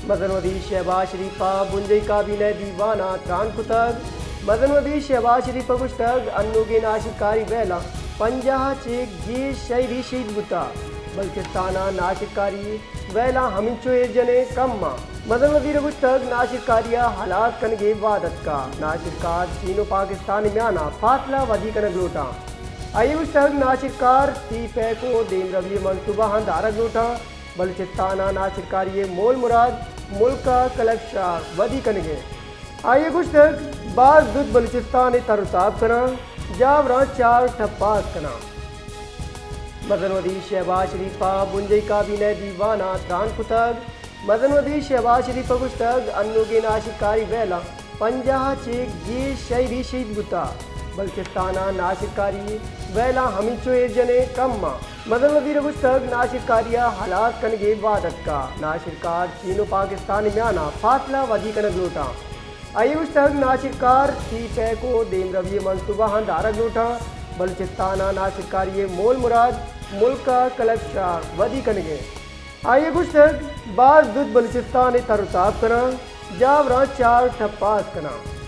مزن وزیر شہباز شریف ء بنجاہی کابینہ ء دیوان ء تران کتگ۔ مزن وزیر شہباز شریف ء گوشتگ، انوگیں ناشرکاری ویلاں پنجاہ ء چہ گیش شہری شہید بوتگ، بلوچستان ء ناشرکاری ویلاں ہمینچو ایر جنیں کم آں۔ مزن وزیر ء گوشتگ، ناشرکاری ء ہلاس کنگ ء وھد اتکگ، ناشرکار چین ء پاکستان ء میان ء فاصلہ ودی کنگ لوٹاں۔ آئی ء گوشتگ، ناشرکار سی پیک ء دیمروی ء منصوبہ آں دارگ لوٹاں، بلوچستان ء ناشرکاری ء مول مراد ملک ء کلک شار ودی کنگ ء۔ آئی ء گوشتگ، باز زوت بلوچستان ء تر ء تاب کناں، جاوراں چار ٹپاس کناں۔ مزن وزیر شہباز شریف ء بنجاہی کابینہ ء دیوان ء تران کتگ۔ مزن وزیر شہباز شریف ء گوشتگ، انوگیں ناشرکاری ویلاں پنجاہ ء چہ گیش شہری شہید بوتگ، بلوچستان ء ناشرکاری ویلاں ہمینچو ایر جنیں کم آں۔ مزن وزیر ء گوشتگ، ناشرکاری ء ہلاس کنگ ء وھد اتکگ، ناشرکار چین ء پاکستان ء میان ء فاصلہ ودی کنگ لوٹاں۔ آئی ء گوشتگ، ناشرکار سی پیک ء دیمروی ء منصوبہ آں دارگ لوٹاں، بلوچستان ء ناشرکاری ء مول مراد ملک ء کلک شار ودی کنگ ء۔ آئی ء گوشتگ، باز زوت بلوچستان ء تر ء تاب کناں، جاوراں چار ٹپاس کناں۔